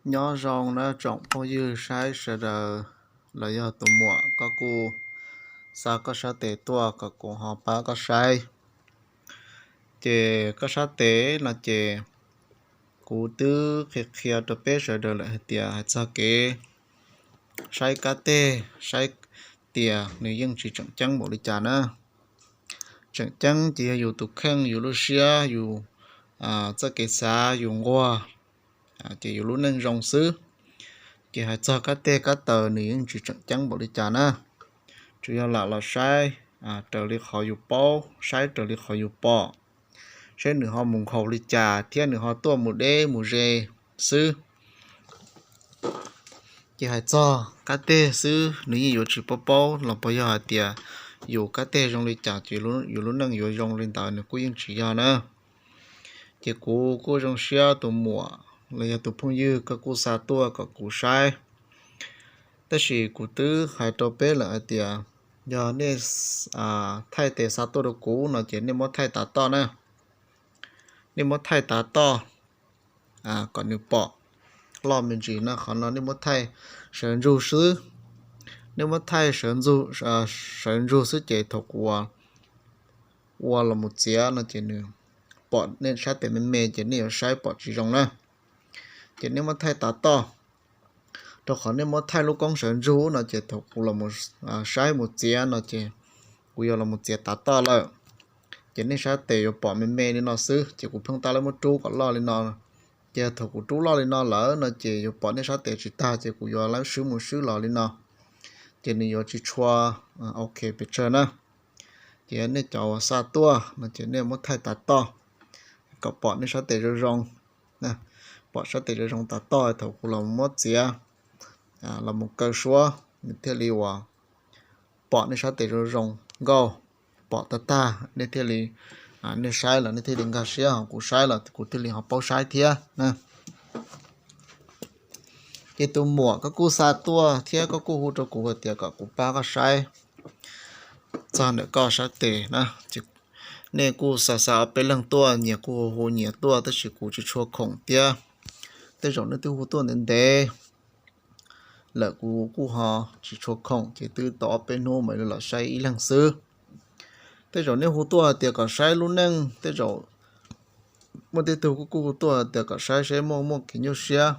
Nyob zoo nawb tsoom phooj ywg saib sawv daws, los yog tus muam koj kuj xa koj sab tes tuaj kom kuv ho pab koj saib. Ces koj sab tes no ces kuv twb qhia qhia rau peb sawv daws lawm hais tias hais txog kev saib kab teg, saib tias nws yeej tsis tseem ceeb npaum li cas na. Tseem ceeb ces yog yus tus kheej, yus lub siab, yus txoj kev xav, yus nquag, ces yus lub neej zoo xwb. Ces hais txog kab teg kab taws nws yeej tsis tseem ceeb npaum li cas na. Tsuas yog lam los saib raws li qhov yus paub, saib raws li qhov yus pom, saib nws ho mus nkhaus li cas thiab nws ho tuaj mus deb mus ze xwb. Ces hais txog kab teg xwb nws yeej yuav tsis paub paub los puas yog hais tias yus kab teg zoo li cas ces yus lub neej yuav zoo li ntawd, nws kuj yeej tsis yog na. Ces kuv kuj zoo siab tus muam los yog tus phooj ywg koj kuj xa tuaj kom kuv saib. Tab sis kuv twb hais rau peb lawm hais tias yog nej thaij tes xa tuaj rau kuv no ces nej muab thaij tav toj na. Nej muab thaij tav toj kom nws pom loj me ntsis na. Qhov no nej muab thaij sawv ntsug xwb. Nej muab thaij sawv ntsug xwb ces thaum kuv ua los mus txiav no ces nws pom nej sab tes me me ces nej yuav saib pom tsis zoo na. Ces nej muab thaij tav toj, rau qhov nej muab thaij lub koob sawv ntsug no ces thaum kuv los saib mus txiav no ces kuv yuav los mus txiav tav toj lawm, ces nej sab tes yuav pom me me li no xwb ces kuv pheej tab lawv muab rub kom loj li no. Ces thaum kuv rub loj li no lawm no ces yuav pom nej sab tes tsis tag ces kuv yuav lawv swb mus swb los li no, ces nws yuav tsis tshua ok pes tsawg na. Ces nej cov uas xa tuaj no ces nej muab thaij tav toj kom pom nej sab tes zoo zoo, pom sab tes zoo zoo tav toj thaum kuv los muab txiav los mus kaw suab nws thiaj li uas pom nej sab tes zoo zoo nkauj, pom tag tag nej thiaj li, nej saib los nej thiaj li nkag siab, ho kuv saib los kuv thiaj li ho paub saib thiab na. Ces tus muam koj kuj xa tuaj thiab koj kuj hu rau kuv hais tias kom kuv pab koj saib txog ntawm koj sab tes na. Nej kuj xa xa ob peb leeg tuaj, nyias kuj hu hu nyias tuaj tab sis kuv tsis tshua khoom thiab. Tej zaum nej twb hu tuaj ntev ntev lawm kuv kuj ho tsis tshua khoom ces twb tau ob peb hnub mam li los saib ib leeg xwb. Tej zaum nej hu tuaj hais tias kom saib lub neej, tej zaum muaj tej tug kuj hu tuaj hais tias kom saib saib muaj muaj kev nyuaj siab,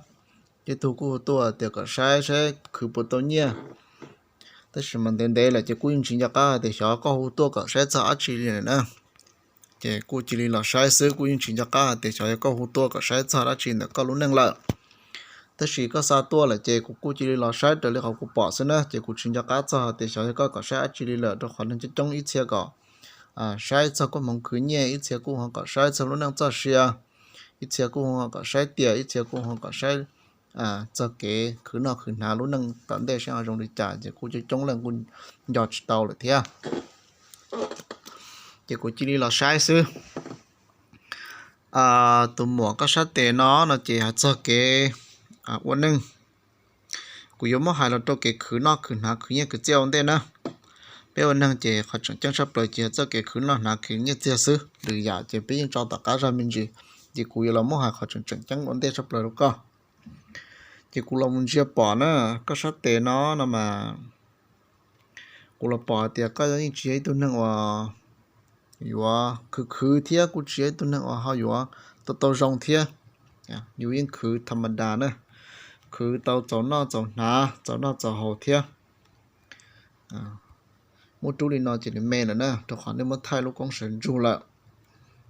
tej tug kuj hu tuaj hais tias kom saib saib khwv puas tau nyiaj. Tab sis mas ntev ntev lawm ces kuj yeej tsis nco qab hais tias xyov koj hu tuaj kom saib txog dab tsi li lawm na. Ces kuj cia li los saib xwb, kuj yeej tsis nco qab hais tias xyov yog koj hu tuaj kom saib txog dab tsi ntawm koj lub neej lawm. Tab sis koj xa tuaj lawm ces kuv kuj cia li los saib raws li qhov kuv pom xwb na, ces kuv tsis nco qab txog hais tias xyov yog koj kom saib dab tsi li lawm, rau qhov neeg coob coob ib txhia kom saib txog koob hmoov khwv nyiaj, ib txhia kuj ho kom saib txog lub neej txoj sia, ib txhia kuj ho kom saib tias, ib txhia kuj ho kom saib txog kev khwv noj khwv hnav lub neej tom ntej saib ho zoo li cas, ces kuj coob coob leej kuj nco tsis tau lawm thiab. Ces kuv cia li los saib xwb. Tus muam koj sab tes no no ces hais txog kev ua neej, kuv yuav muab hais los rau kev khwv noj khwv hnav khwv nyiaj khwv txiaj ua ntej na. Peb ua neeg ces qhov tseem ceeb tshaj plaws ces yog txoj kev khwv noj hnav khwv nyiaj txiag xwb, lwm yam ces peb yeej tso tom qab zog me ntsis. Ces kuv yuav los muab hais qhov tseem tseem ceeb ua ntej tshaj plaws rau koj. Ces kuv los mus ntsia pom na, koj sab tes no no mas kuv los pom hais tias koj yeej tsis yog ib tug neeg uas yuav khwv khwv thiab kuj tsis yog ib tug neeg uas ho yuav tau tau zoo thiab. Yus yeej khwv tham ma das na, khwv tau txaus noj txaus hnav, txaus noj txaus haus thiab. Muab rub li no ces nws me lawm na, rau qhov nej muab thaij lub koob sawv ntsug lawm.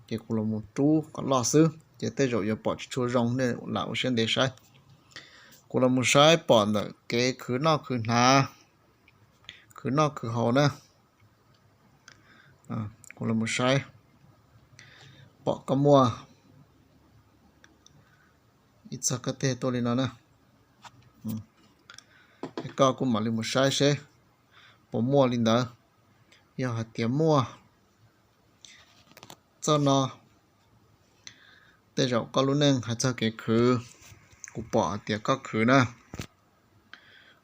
Ces kuv los mus rub kom loj xwb ces tej zaum yuav pom tsis tshua zoo, nej lam ua siab ntev saib. Kuv los mus saib pom ntawm kev khwv noj khwv hnav, khwv noj khwv haus na. Kuv los mus saib pom koj muaj ib txog kab teg tuaj li no na. Koj kuj mam li mus saib seb puas muaj li ntawd. Yog hais tias muaj txoj no, tej zaum koj lub neej hais txog kev khwv, kuv pom hais tias koj khwv na.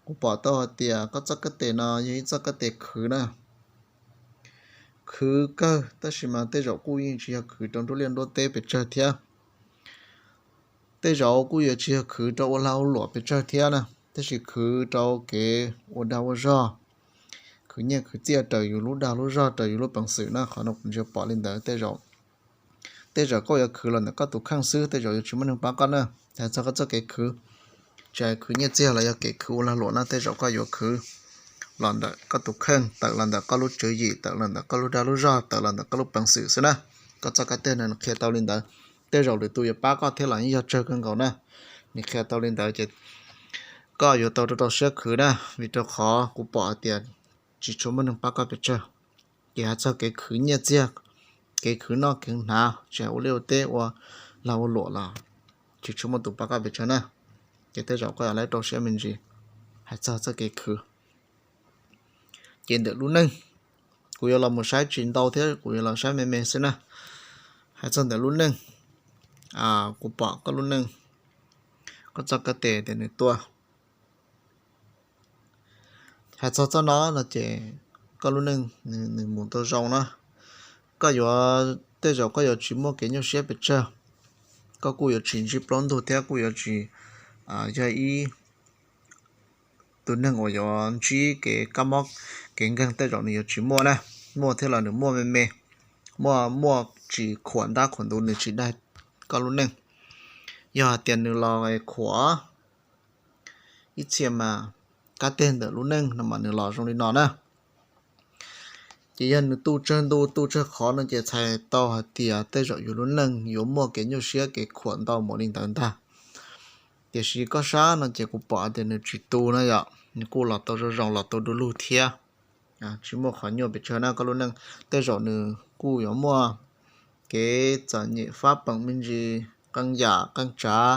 Kuv pom tau hais tias koj txoj kab tes no yog ib txoj kab tes khwv na. Khwv kawg tab sis mas tej zaum kuj yeej tsis yog khwv rau nruab liaj nruab teb pes tsawg thiab. Tej zaum kuj yuav tsis yog khwv rau ua lag ua luam pes tsawg thiab na, tab sis khwv rau kev ua dag ua zog, khwv nyiaj khwv txiaj raws yus lub dag lub zog, raws yus lub peev xwm na. Qhov no kuv ntsia pom li ntawd. Tej zaum koj yuav khwv los ntawm koj tus kheej xwb, tej zaum yuav tsis muaj neeg pab koj na. Hais txog koj txoj kev khwv, tsis hais khwv nyiaj txiag los yog kev khwv ua lag luam na, tej zaum koj yuav khwv los ntawm koj tus kheej, tawm los ntawm koj lub tswv yim, tawm los ntawm koj lub dag lub zog, tawm los ntawm koj lub peev xwm xwb na. Koj txoj kab teg no nws qhia tau li ntawd. Tej zaum lwm tus yuav pab koj thiab los yeej yog tsawg kawg nkaus na. Nws qhia tau li ntawd ces koj yuav tau rau rau siab khwv na, vim rau qhov kuv pom hais tias tsis tshua muaj neeg pab koj pes tsawg. Ces hais txog kev khwv nyiaj txiag, kev khwv noj kev hnav, tsis hais ua liaj ua teb, ua lag ua luam los tsis tshua muaj tus pab koj pes tsawg na. Ces tej zaum koj yuav rau siab me ntsis hais txog txoj kev khwv. Ces ntawm lub neej, kuv yuav los mus saib tsis ntau thiab, kuv yuav los saib me me xwb na. Hais txog ntawm lub neej, kuv pom koj lub neej, koj txoj kab teg tias nws tuaj. Hais txog txoj no no ces koj lub neej nws mus tau zoo na. Koj yuav, tej zaum koj yuav tsis muaj kev nyuaj siab pes tsawg, koj kuj yuav tsis ntsib plaub ntug thiab kuj yuav tsis yog ib tus neeg uas yuav ntsib kev kab mob kev nkeeg, tej zaum nws yuav tsis muaj na. Muaj thiab los nws muaj me me, muaj muaj tsis khuam ntab khuam ntuv, nws tsis daig koj lub neej. Yog hais tias nws los khuam ib txhia mas kab teg ntawm lub neej no mas nws los zoo li no na. Ces yog nws tu tsawg ntu tu tsawg qhov no ces txhais tau hais tias tej zaum yus lub neej yuav muaj kev nyuaj siab kev khuam ntau mus li ntawd ntag. Tiam sis koj saib no ces kuv pom hais tias nws tsis tu na yom, nws kuj los tau zoo zoo, los tau du lug thiab. Tsis muaj qhov nyuaj pes tsawg na koj lub neej. Tej zaum nws kuj yuav muaj kev txom nyem fab peem me ntsis, qee yam qee tsav,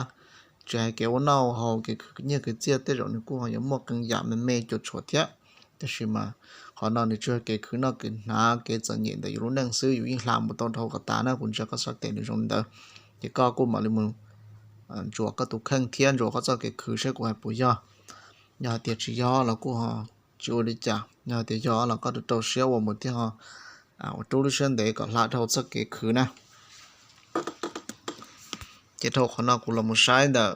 tsis hais kev ua noj ua haus, kev khwv nyiaj khwv txiaj, tej zaum nws kuj ho yuav muaj qee yam me me cuam tshuam thiab. Tab sis mas qhov no nws tsuas yog kev khwv noj kev hnav, kev txom nyem ntawm yus lub neej xwb, yus yeej hla mus tau dhau kom tas na. Kuv ntsia koj sab tes nws zoo li ntawd, ces koj kuj mam li mus ntsuas koj tus kheej thiab ntsuas koj txoj kev khwv saib kuv hais puas yog. Yog hais tias tsis yog los kuj ho tsis ua li cas, yog hais tias yog los koj rau rau siab ua mus thiab ho ua rub lub siab ntev kom hla dhau txoj kev khwv na. Ces dhau qhov no kuv los mus saib ntawm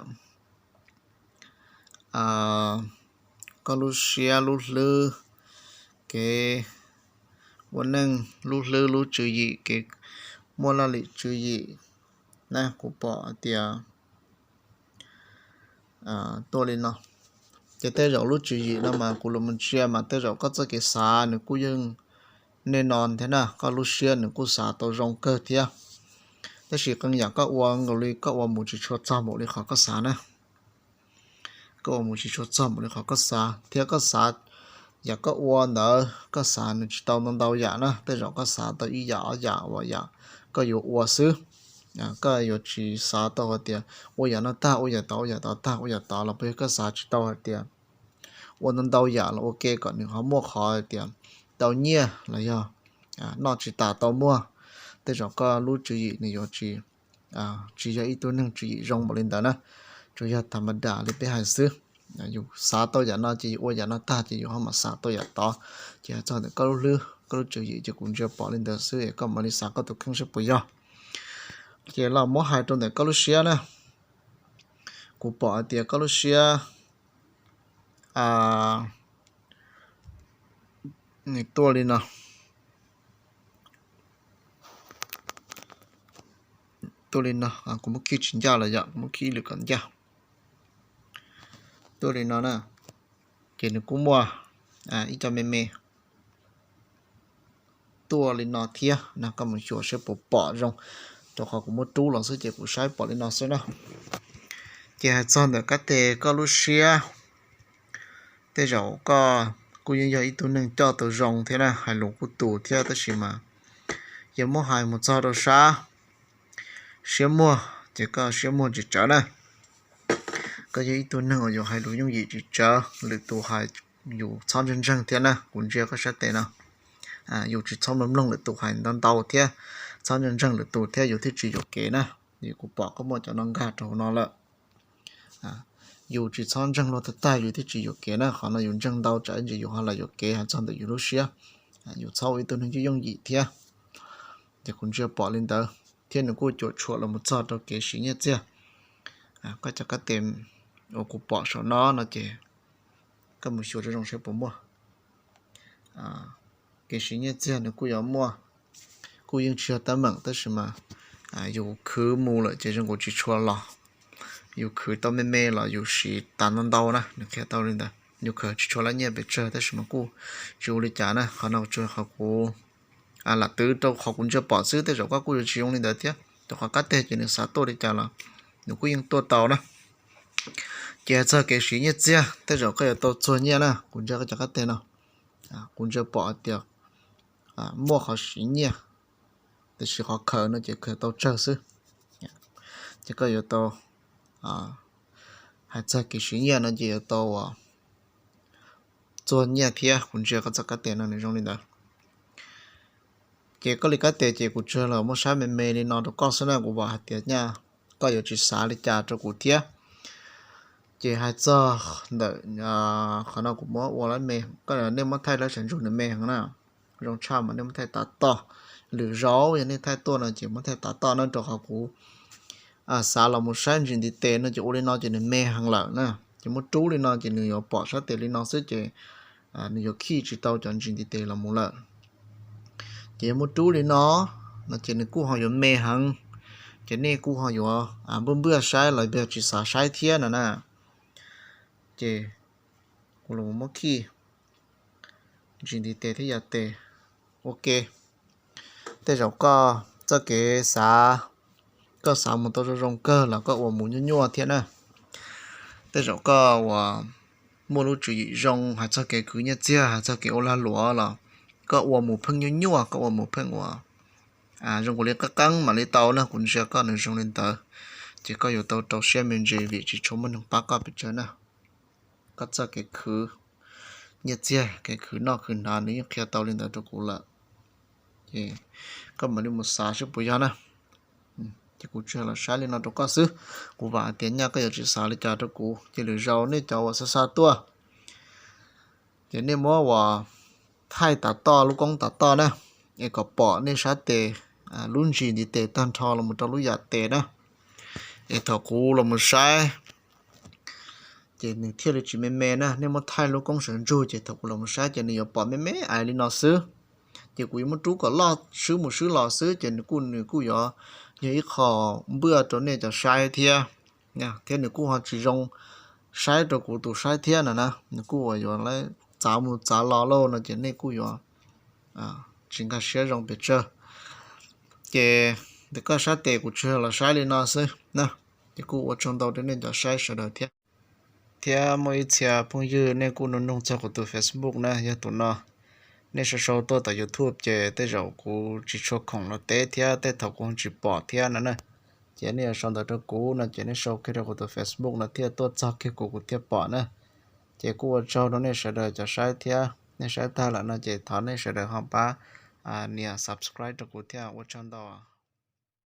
koj lub siab lub hlwb, kev ua neej, lub hlwb lub tswv yim, kev muaj laj lim tswv yim na, kuv pom hais tias tuaj li no. Ces tej zaum lub tswv yim no mas kuv los mus ntsia mas tej zaum koj txoj kev xav nws kuj yeej nej no thiab na, koj lub siab nws kuj xav tau zoo kawg thiab. Tab sis qee yam koj ua nkaus li koj ua mus tsis tshua txog npaum li qhov koj xav na. Koj ua mus tsis tshua txog npaum li qhov koj xav thiab koj xav, yam koj ua ntawd koj xav nws tsis tau ntau ntau yam na, tej zaum koj xav tau ib yam ob yam uas yam koj yuav ua xwb. Koj yuav tsis xav tau hais tias ua yam no tag ua yam tod, ua yam tod tag ua yam tod los puas yog koj xav tsis tau hais tias ua ntau ntau yam los ua ke kom nws ho muaj qhov hais tias tau nyiaj los yog noj tsis tas tau muag. Tej zaum koj lub tswv yim nws yuav tsis, tsis yog ib tug neeg tswv yim zoo npaum li ntawd na, tsuas yog tham ma das li peb hais xwb. Yus xav tau yam no ces yus ua yam no tag ces yus ho mam xav tau yam tod. Ces hais txog ntawm koj lub hlwb koj lub tswv yim ces kuv ntsia pom li ntawd xwb es koj mam li xav koj tus kheej saib puas yog. Ces los muab hais rau ntawm koj lub siab na, kuv pom hais tias koj lub siab nws tuaj li no. Tuaj li no, kuv muab khij tsis ncaj los yom, kuv muab khij ib lwm kom ncaj. Tuaj li no na, ces nws kuj muaj ib co me me tuaj li no thiab na, koj mus xyuas saib puas pom zoo, rau qhov kuv muab rub los xwb ces kuv saib pom li no xwb na. Ces hais txog ntawm kab tes koj lub siab, tej zaum koj kuj yeej yog ib tug neeg coj tau zoo thiab na, hais lus kuj tus thiab, tab sis mas yog muab hais mus txog rau sab siab muag ces koj siab muag tsis tsawv na. Koj yog ib tug neeg uas yus hais lus yooj yim tsis tsawv, lwm tus hais yus txhob ntseeg ntseeg thiab na. Kuv ntsia koj sab tes no, yus tsis txhob mloog mloog lwm tus hais ntau ntau thiab, txhob ntseeg ntseeg lwm tus thiab yus thiaj tsis yuam kev na. Kuv pom koj muaj cov no nkag rau hauv no lawm. Yus tsis txhob ntseeg luag tag tag yus thiaj tsis yuam kev na, qhov no yus ntseeg ntau tsam ib ntsis yus ho los yuam kev hais txog ntawm yus lub siab. Yus txhob ua ib tug neeg yooj yooj yim thiab. Ces kuv ntsia pom li ntawd thiab nws kuj cuam tshuam los mus txog rau kev siv nyiaj txiag. Koj cov kab tes uas kuv pom saum no no ces koj mus xyuas zoo zoo saib puas muaj. Kev siv nyiaj txiag nws kuj yuav muaj, kuj yeej tsis yog teeb meem tab sis mas yus khwv mus lawm ces zoo nkaus tsis tshua los. Yus khwv tau me me los yus siv tas ntau ntau na, nws qhia tau li ntawd. Yus khwv tsis tshua lab nyiaj pes tsawg tab sis mas kuj tsis ua li cas na. Qhov no tsuas qhov kuv lam twv rau qhov kuv ntsia pom xwb, tej zaum koj kuj yuav tsis zoo li ntawd thiab. Rau qhov kab tes ces nws xav tuaj li cas los nws kuj yeej tuaj tau na. Ces txog kev siv nyiaj txiag tej zaum koj yuav tau txuag nyiaj na. Kuv ntsia koj cov kab tes no, kuv ntsia pom hais tias muaj qhov siv nyiaj, tiam sis qhov khaws no ces khaws tau tsawg xwb. Ces koj yuav tau, hais txog kev siv nyiaj no ces yuav tau txuag nyiaj thiab. Kuv ntsia koj txoj kab tes no nws zoo li ntawd. Ces koj li kab tes ces kuv tsuas los muab saib me me li no rau koj xwb na, kuv vam hais tias nyaj koj yuav tsis xav li cas rau kuv thiab. Ces hais txog ntawm qhov no kuv muab ua lab me, koj nej muab thaij lawv sawv ntsug nws me heev na. Zoo tshaj mas nej muab thaij tav toj. Lwm zaus yog nej thaij tuaj no ces muab thaij tav toj na, rau qhov kuv xav los mus saib ntsis ntiv tes no ces ua li no ces nws me heev lawm na. Ces muab rub li no ces nws yuav pom sab tes li no xwb ces nws yuav khij tsis tau cov ntsis ntiv tes los mus lawm. Ces yog muab rub li no no ces nws kuj ho yuav me heev, ces nej kuj ho yuav npwj npwj saib los yog tsis xav saib thiab no na. Ces kuv los muab khij ntsis ntiv tes thiab yav tes ua ke. Tej zaum koj txoj kev xav, koj xav mus tau zoo zoo kawg los koj ua mus nyuaj nyuaj thiab na. Tej zaum koj uas muaj lub tswv yim zoo hais txog kev khwv nyiaj txiag, hais txog kev ua lag luam los koj ua mus pheej nyuaj nyuaj, koj ua mus pheej ua zoo nkaus li qeeb qeeb mam li tau na. Kuv ntsia koj nws zoo li ntawd, ces koj yuav tau rau siab me ntsis vim tsis tshua muaj neeg pab koj pes tsawg na. Koj txoj kev khwv nyiaj txiag, kev khwv noj khwv hnav nws yeej qhia tau li ntawd rau kuv lawm. Ces koj mam li mus xav seb puas yog na. Ces kuv tsuas los saib li no rau koj xwb. Kuv vam hais tias nyaj koj yuav tsis xav li cas rau kuv. Ces lwm zaus nej cov uas xa xa tuaj, ces nej muab uas thaij tav toj, lub koob tav toj na, es kom pom nej sab tes lub ntsis ntiv tes tag nrho los mus rau lub yam tes na. Es thaum kuv los mus saib ces nws thiaj li tsis me me na. Nej muab thaij lub koob sawv ntsug ces thaum kuv los mus saib ces nws yuav pom me me ais li no xwb. Ces kuv yuav muab rub kom loj swb mus swb los xwb ces nws kuj, nws kuj yuav yog ib qho npwaj rau nej cov saib thiab, thiab nws kuj ho tsis zoo saib rau kuv tus saib thiab no na. Nws kuj uas yuav txav mus txav los lauj no ces nej kuj yuav tsis nkag siab zoo pes tsawg. Ces ntawm koj sab tes kuv tsuas los saib li no xwb na. Ces kuj ua tsaug ntau rau nej cov saib sawv daws thiab. Thiab muaj ib txhia phooj ywg nej kuj nug nug txog kuv tus Facebook na, yog tus no nej sau sau tuaj tom YouTube ces tej zaum kuv tsis tshua khoom los teb thiab tej thaum kuv tsis pom thiab no na. Ces nej yuav sau ntawv rau kuv no ces nej sau kiag rau kuv tus Facebook no thiaj tuaj txog kiag kuv, kuv thiaj pom na. Ces kuj ua tsaug rau nej sawv daws cov saib thiab, nej saib tag lawm no ces thov nej sawv daws ho pab nias subscribe rau kuv thiab, ua tsaug ntau.